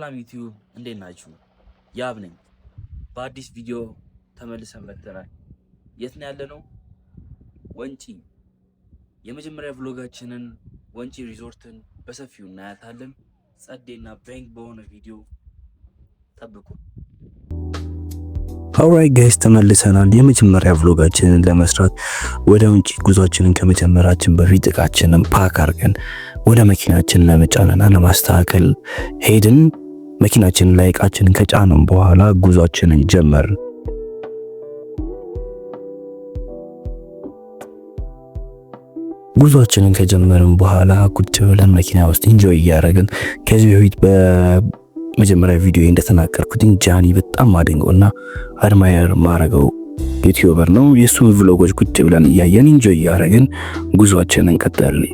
ሰላም ዩቲዩብ፣ እንዴት ናችሁ? ያብ ነኝ። በአዲስ ቪዲዮ ተመልሰን መጥተናል። የት ነው ያለነው? ወንጪ። የመጀመሪያ vlog ኣችንን ወንጪ ሪዞርትን በሰፊው እናያታለን። ጸዴና bang በሆነ ቪዲዮ ጠብቁ። Alright guys፣ ተመልሰናል። የመጀመሪያ vlog ኣችንን ለመስራት ወደ ወንጪ ጉዟችንን ከመጀመራችን በፊት እቃችንን pack አድርገን ወደ መኪናችን ለመጫንና ለማስተካከል ሄድን። መኪናችንን ላይ እቃችንን ከጫንን በኋላ ጉዟችንን ጀመርን። ጉዟችንን ከጀመርን በኋላ ቁጭ ብለን መኪና ውስጥ enjoy እያደረግን፣ ከዚህ በፊት በመጀመሪያ ቪዲዮ እንደተናገርኩት ጃኒ በጣም ማደንቀው እና admire ማረገው YouTuber ነው። የእሱን vlog ኦች ቁጭ ብለን እያየን enjoy እያደረግን ጉዟችንን ቀጠልን።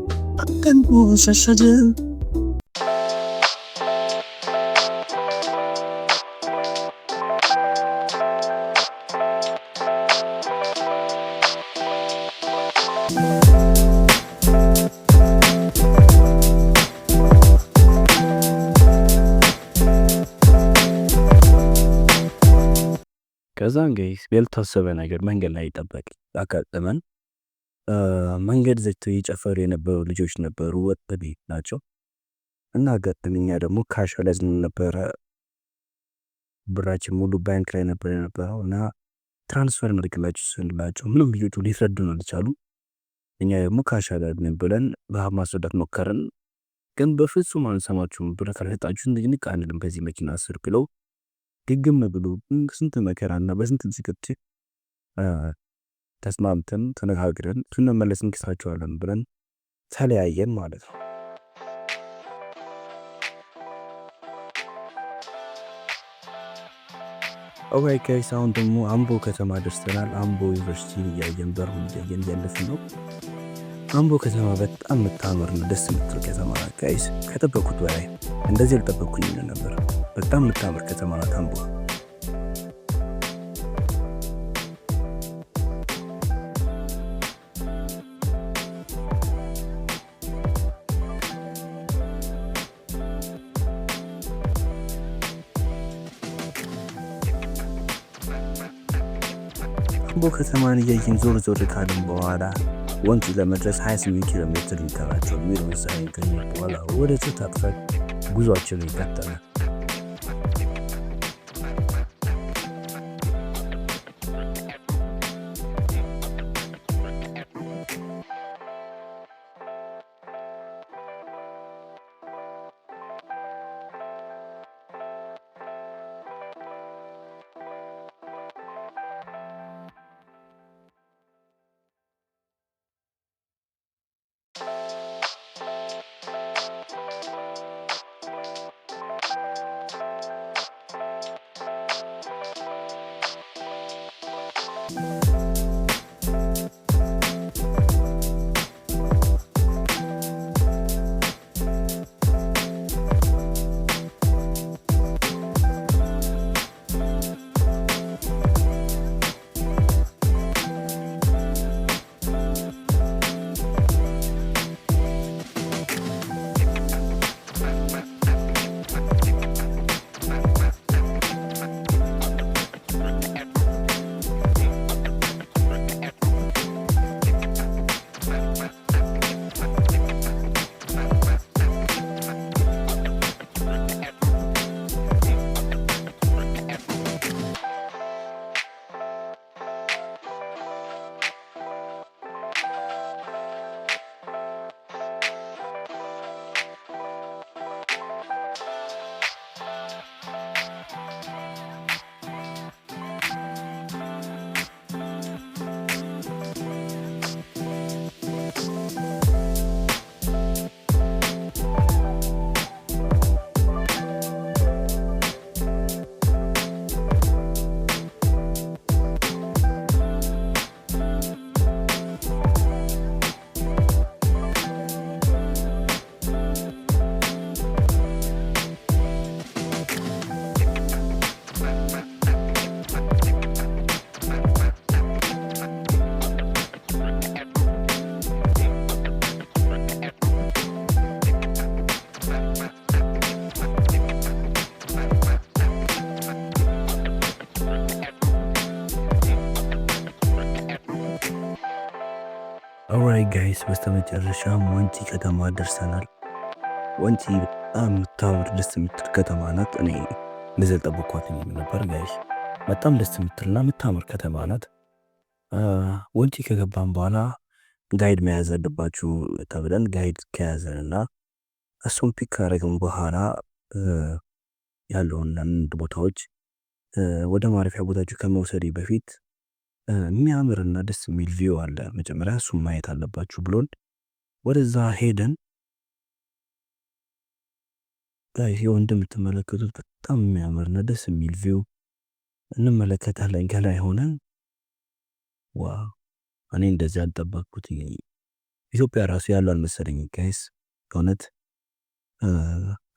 ከዛን guys ያልታሰበ ነገር መንገድ ላይ ጠበቅ አጋጠመን። መንገድ ዘግተው እየጨፈሩ የነበሩ ልጆች ነበሩ፣ ወጥ ቤት ናቸው እና አጋጠመን። እኛ ደግሞ cash አልያዝንም ነበረ፣ ብራችን ሙሉ ባንክ ላይ ነበር የነበረው እና transfer እናድርግላችሁ ስንላቸው ምንም ልጆቹ ሊረዱን አልቻሉም። እኛ ደግሞ cash አልያዝንም ብለን በማስረዳት ሞከርን፣ ግን በፍጹም አንሰማችሁም፣ ብር ካልሰጣችሁ ንቅ አንልም ከዚህ መኪና ስር ብለው ግግም ብሎ ስንት መከራና በስንት ዝግጅት ተስማምተን ተነጋግረን ስንመለስ እንክሳቸዋለን ብለን ተለያየን ማለት ነው። Okay guys፣ አሁን ደግሞ አምቦ ከተማ ደርሰናል። አምቦ ዩኒቨርሲቲ እያየን በሩን እያየን እያለፍን ነው። አምቦ ከተማ በጣም የምታምር ነው፣ ደስ የምትል ከተማ ናት guys። ከጠበኩት በላይ፣ እንደዚህ አልጠበኩኝም ነበር። በጣም የምታምር ከተማ ናት አምቦ። አምቦ ከተማን እያየን ዞር ዞር ካልን በኋላ ወንጪ ለመድረስ 28 ኪሎ ሜትር ይቀራቸው የሚለውን ውሳኔ በኋላ ወደ ታጥፈን ጉዟችንን ይቀጥላል። Alright guys፣ በስተመጨረሻም ወንጪ ከተማ ደርሰናል። ወንጪ በጣም የምታምር፣ ደስ የምትል ከተማ ናት። እኔ እንደዚህ አልጠበኳትም ነበር guys። በጣም ደስ የምትልና የምታምር ከተማ ናት። ወንጪ ከገባን በኋላ guide መያዝ አለባችሁ ተብለን guide ከያዘንና እሱን pick ካደረግን በኋላ ያለውን አንድ ቦታዎች ወደ ማረፊያ ቦታችሁ ከመውሰዴ በፊት የሚያምርና ደስ የሚል view አለ፣ መጀመሪያ እሱን ማየት አለባችሁ ብሎን ወደዛ ሄደን guys፣ ይኸው እንደምትመለከቱት በጣም የሚያምርና ደስ የሚል view እንመለከታለን ከላይ ሆነን። Wow፣ እኔ እንደዚህ አልጠበቅኩት። ኢትዮጵያ ራሱ ያለው አልመሰለኝም guys። እውነት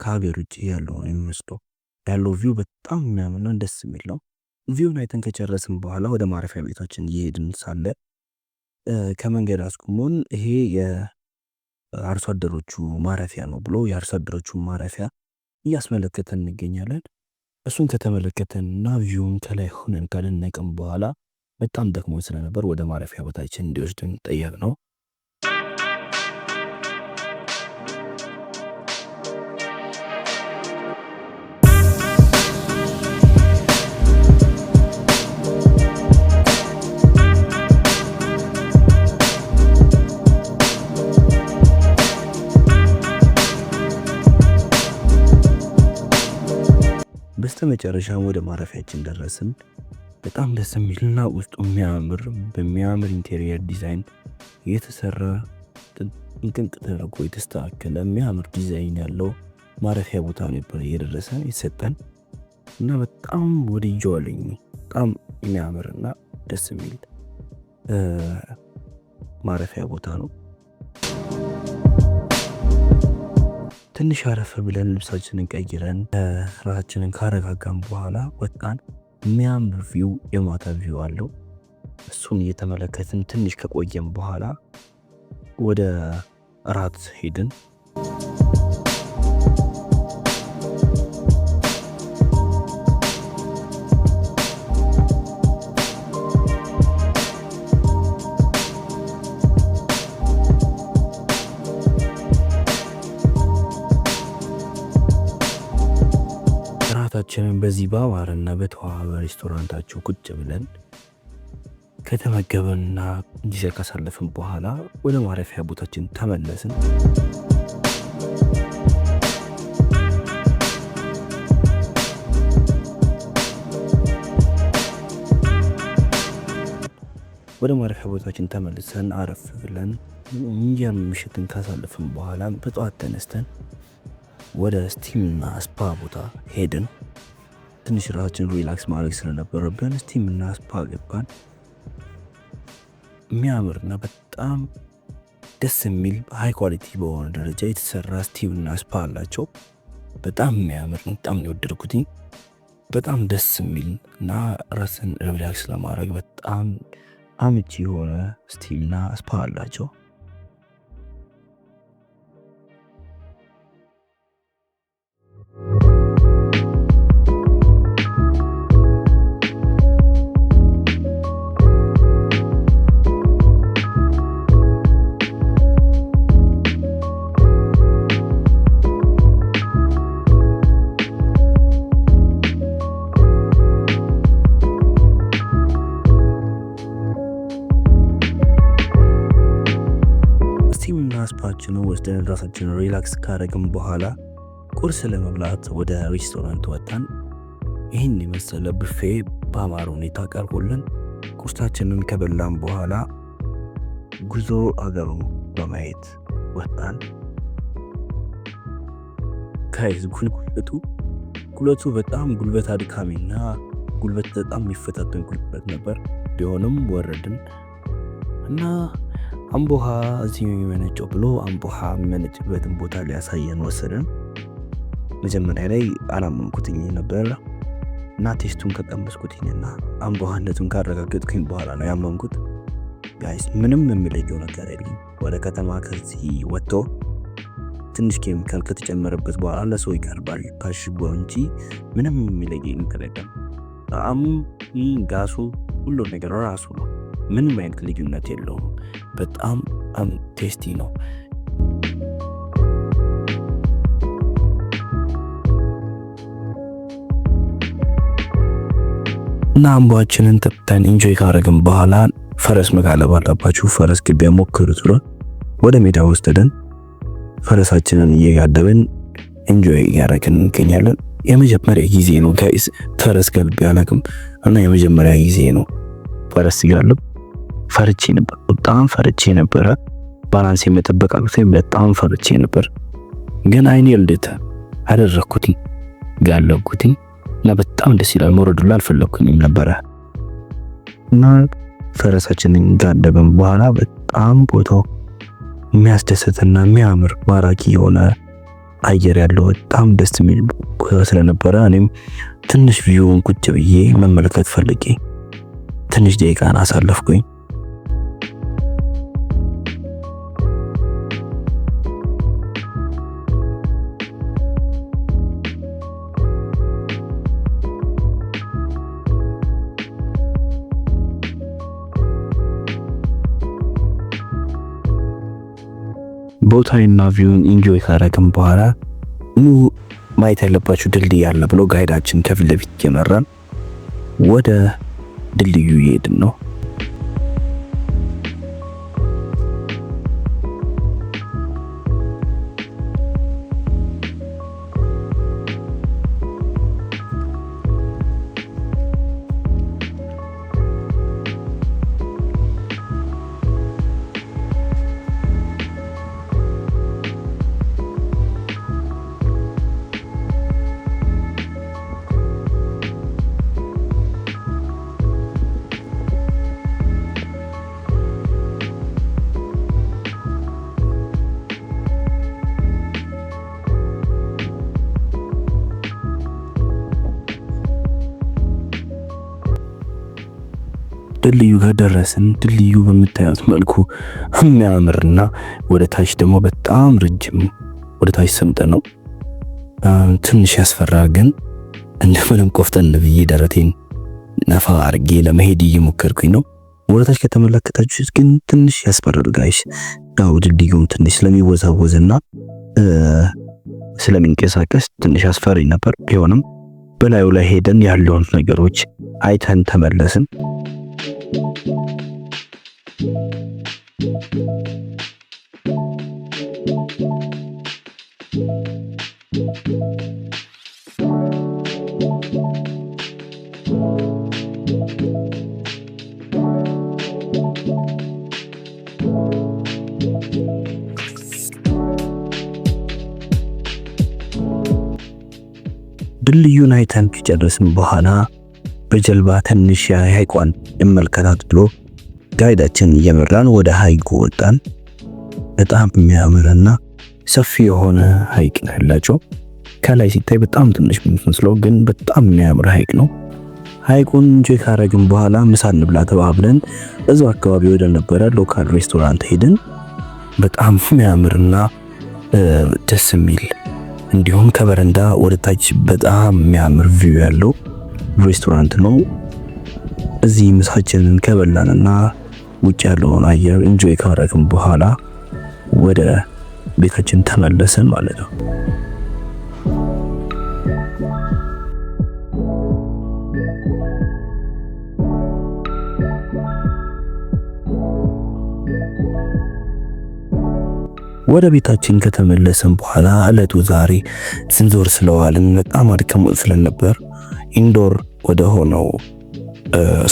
ከሀገር ውጭ ያለው ነው የሚመስለው። ያለው view በጣም የሚያምርና ደስ የሚል ነው። View ን አይተን ከጨረስን በኋላ ወደ ማረፊያ ቤታችን እየሄድን ሳለ ከመንገድ አስቁሞን ይሄ የአርሶ አደሮቹ ማረፊያ ነው ብሎ የአርሶ አደሮቹ ማረፊያ እያስመለከተን እንገኛለን። እሱን ከተመለከተን እና view ን ከላይ ሆነን ካደነቅን በኋላ በጣም ደክሞን ስለነበር ወደ ማረፊያ ቦታችን እንዲወስድን ጠየቅነው። በስተመጨረሻም ወደ ማረፊያችን ደረስን። በጣም ደስ የሚልና ውስጡ የሚያምር፣ በሚያምር interior design የተሰራ፣ ጥንቅቅ ተደርጎ የተስተካከለ፣ የሚያምር ዲዛይን ያለው ማረፊያ ቦታ ነበር እየደረሰን የተሰጠን እና በጣም ወድጄዋለኝ። በጣም የሚያምርና ደስ የሚል ማረፊያ ቦታ ነው። ትንሽ አረፍ ብለን ልብሳችንን ቀይረን ራሳችንን ካረጋጋን በኋላ ወጣን። የሚያምር view፣ የማታ view አለው። እሱን እየተመለከትን ትንሽ ከቆየን በኋላ ወደ እራት ሄድን። እራታችንን በዚህ ባማረና በተዋበ ሬስቶራንታቸው ቁጭ ብለን ከተመገብንና ጊዜ ካሳለፍን በኋላ ወደ ማረፊያ ቦታችን ተመለስን። ወደ ማረፊያ ቦታችን ተመልሰን አረፍ ብለን የሚገርም ምሽትን ካሳለፍን በኋላ በጠዋት ተነስተን ወደ steam ና spa ቦታ ሄድን። ትንሽ ራሳችንን relax ማድረግ ስለነበረብን steam ና spa ገባን። የሚያምርና በጣም ደስ የሚል high quality በሆነ ደረጃ የተሰራ steam ና spa አላቸው። በጣም የሚያምር፣ በጣም ነው የወደድኩት። በጣም ደስ የሚል እና ራስን relax ለማድረግ በጣም አመቺ የሆነ steam ና spa አላቸው። Steam ና spa ችንን ወስደን ራሳችንን relax ካረግን በኋላ ቁርስ ለመብላት ወደ ሬስቶራንት ወጣን። ይህን የመሰለ ብፌ በአማረ ሁኔታ ቀርቦልን ቁርሳችንን ከበላን በኋላ ጉዞ አገሩ በማየት ወጣን። Guys፣ ጉልበቱ በጣም ጉልበት አድካሚና ጉልበት በጣም የሚፈታተን ጉልበት ነበር። ቢሆንም ወረድን እና አምቦሃ እዚህ የሚመነጨው ብሎ አምቦሃ የሚመነጭበትን ቦታ ሊያሳየን ወሰደን። መጀመሪያ ላይ አላመንኩትኝ ነበር እና taste ኡን ከቀመስኩትኝና አምቦሃነቱን ካረጋገጥኩኝ በኋላ ነው ያመንኩት። Guys፣ ምንም የሚለየው ነገር የለም። ወደ ከተማ ከዚህ ወጥቶ ትንሽ ኬሚካል ከተጨመረበት በኋላ ለሰው ይቀርባል ታሽጎ እንጂ ምንም የሚለየው ነገር የለም። ጣዕሙ፣ ጋሱ፣ ሁሉ ነገር ራሱ ነው። ምንም አይነት ልዩነት የለውም። በጣም tasty ነው። እና አምቧችንን ጠጥተን enjoy ካረግን በኋላ ፈረስ መጋለብ አለባችሁ፣ ፈረስ ግልቢያ ሞክሩት ብሎ ወደ ሜዳ ወሰደን። ፈረሳችንን እየጋለብን enjoy እያደረግን እንገኛለን። የመጀመሪያ ጊዜ ነው guys፣ ፈረስ ጋልቤ አላውቅም እና የመጀመሪያ ጊዜ ነው ፈረስ ሲጋልብ። ፈርቼ ነበር፣ በጣም ፈርቼ ነበረ። Balance የመጠበቅ አቅቶኝ በጣም ፈርቼ ነበር። ግን አይኔ ልደተ አደረግኩትኝ፣ ጋለብኩትኝ እና በጣም ደስ ይላል። መውረዱላ አልፈለግኩኝም ነበረ። እና ፈረሳችንን ጋለብን በኋላ በጣም ቦታው የሚያስደስትና የሚያምር ማራኪ የሆነ አየር ያለው በጣም ደስ የሚል ቦታ ስለነበረ እኔም ትንሽ view ውን ቁጭ ብዬ መመልከት ፈልጌ ትንሽ ደቂቃን አሳለፍኩኝ። ቦታውንና view ን enjoy ካረግን በኋላ ኑ ማየት ያለባችሁ ድልድይ አለ ብሎ guide ኣችን ከፊት ለፊት እየመራን ወደ ድልድዩ እየሄድን ነው። ድልድዩ ጋር ደረስን። ድልድዩ በምታዩት መልኩ የሚያምርና ወደ ታች ደግሞ በጣም ረጅም ወደ ታች ስምጥ ነው። ትንሽ ያስፈራል፣ ግን እንደምንም ቆፍጠን ብዬ ደረቴን ነፋ አርጌ ለመሄድ እየሞከርኩኝ ነው። ወደ ታች ከተመለከታችሁት ግን ትንሽ ያስፈራል guys። ያው ድልድዩም ትንሽ ስለሚወዛወዝና ስለሚንቀሳቀስ ትንሽ አስፈሪ ነበር። ቢሆንም በላዩ ላይ ሄደን ያለውን ነገሮች አይተን ተመለስን። ድልድዩን አይተን ከጨረስን በኋላ በጀልባ ትንሽ የሐይቋን እንመልከታት ብሎ guide ኣችን እየመራን ወደ ሐይቁ ወጣን። በጣም የሚያምርና ሰፊ የሆነ ሐይቅ ነው ያላቸው። ከላይ ሲታይ በጣም ትንሽ የምትመስለው ግን በጣም የሚያምር ሐይቅ ነው። ሐይቁን enjoy ካረግን በኋላ ምሳ እንብላ ተባብለን እዛው አካባቢ ወደ ነበረ local restaurant ሄድን። በጣም የሚያምርና ደስ የሚል እንዲሁም ከበረንዳ ወደ ታች በጣም የሚያምር view ያለው ሬስቶራንት ነው። እዚህ ምሳችንን ከበላንና ውጭ ያለውን አየር enjoy ካረግን በኋላ ወደ ቤታችን ተመለስን ማለት ነው። ወደ ቤታችን ከተመለስን በኋላ እለቱ ዛሬ ስንዞር ስለዋልን በጣም አድክሞን ስለነበር indoor ወደ ሆነው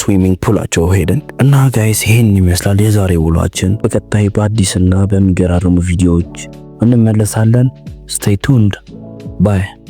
swimming pool ኣቸው ሄድን እና guys ይሄን ይመስላል የዛሬ ውሏችን። በቀጣይ በአዲስና በሚገራርሙ ቪዲዮዎች እንመለሳለን። Stay tuned, bye.